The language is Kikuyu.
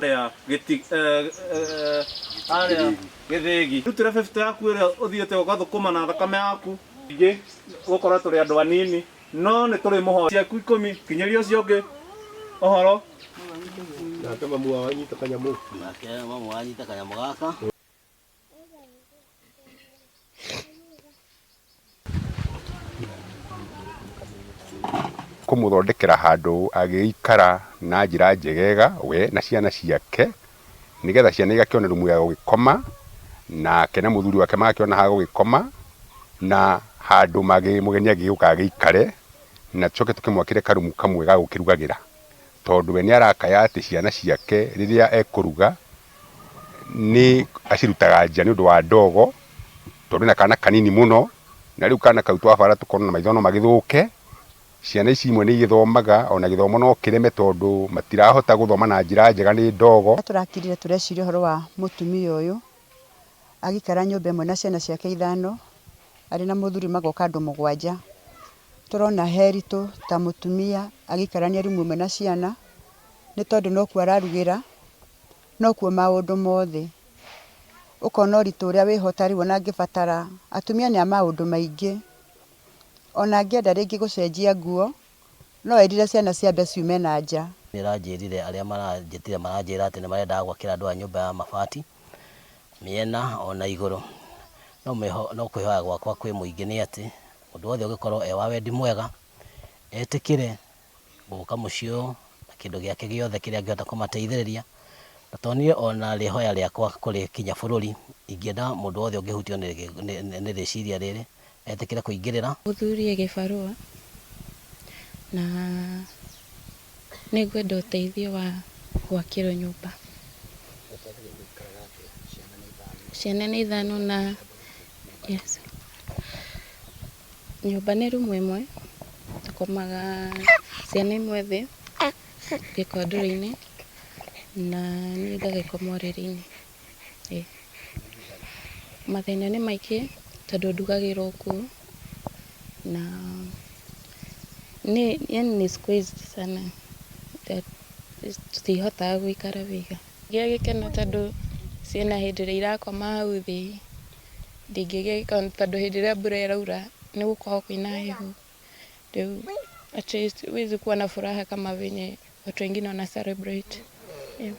Harĩa gĩti eh, harĩa gĩthĩgi rutĩre 50 yaku ĩrĩa ũthiĩte ũgathũkũma na thakame yaku ingĩ gũkorwo tũrĩ andũ anini no nĩ tũrĩ mũhoya ciaku ikũmi kinyĩria ũcio ũngĩ ũhoro. Nake mamu wao anyita kanyamũ. Nake mamu wao anyita kanyamũ gaka. Kũmũthondekera handũ agĩikara na njĩra njegega we na ciana ciake, nĩgetha ciana igakĩona rumu ya gũgĩkoma, nake na mũthuri wake magakĩona ha gũgĩkoma, na handũ mũgeni angĩgĩũka agĩikare, na tũcoke tũkĩmwakĩre karumu kamwe ga gũkĩrugagĩra. Tondũ we nĩ arakaya atĩ ciana ciake rĩrĩa ekũruga, nĩ acirutaga nja nĩ ũndũ wa ndogo, tondũ ena kana kanini mũno, na rĩu kana kau twabara tũkona na maitho no magĩthũke, ciana ici imwe nĩ igĩthomaga ona gĩthomo no kĩreme tondũ matirahota gũthoma na njĩra njega nĩ ndogo. Tũrakirire tũreciria ũhoro wa mũtumia ũyũ agĩikara nyũmba ĩmwe na ciana ciake ithano, arĩ na mũthuri magoka andũ mũgwanja. Tũrona he ritũ ta mũtumia agĩikarania rumu ĩmwe na ciana, nĩ tondũ nokuo ararugĩra, nokuo maũndũ mothe. Ũkona ũritũ ũrĩa wĩho ta rĩu ona angĩbatara, atumia nĩ a maũndũ maingĩ, ona angĩenda rĩngĩ gũcenjia nguo, no erire ciana ciambe ciume na nja. Nĩ ĩranjĩrire arĩa maranjĩtire maranjĩra atĩ nĩ marendaga gwakĩra andũ aya nyũmba ya mabati mĩena ona igũrũ. No kwĩhoya gwakwa kwĩ mũingĩ nĩ atĩ mũndũ wothe ũngĩkorwo e wa wendi mwega etĩkĩre gũka mũciĩ ũyũ na kĩndũ gĩake gĩothe kĩrĩa angĩhota kũmateithĩrĩria. Na to niĩ ona rĩhoya rĩakwa kũrĩ kinya bũrũri, ingĩenda mũndũ wothe ũngĩhutio nĩ rĩciria rĩrĩ etĩkĩre kũingĩrĩra. Mũthuri e gĩbarũa na nĩngwenda ũteithio wa gwakĩrwo nyũmba. Ciana nĩ ithano na yes. Nyũmba nĩ rumu ĩmwe, tũkomaga ciana imwe thĩ gĩkondoro-inĩ na niĩ ngagĩkoma ũrĩrĩ-inĩ. Ĩĩ. Mathĩna nĩ maingĩ tondũ ndugagĩrwo kuo na yaani nĩ squeezed sana tũtihotaga gũikara wega. Ngĩa gĩkeno tondũ ciana hĩndĩ ĩrĩa irakoma hau thĩ ndingĩgĩa gĩkeno tondũ hĩndĩ ĩrĩa mbura ĩraura nĩ gũkoragwo kwĩna heho. Rĩu at least huwezi kuwa na furaha kama venye watu wengine wana celebrate. Yeah.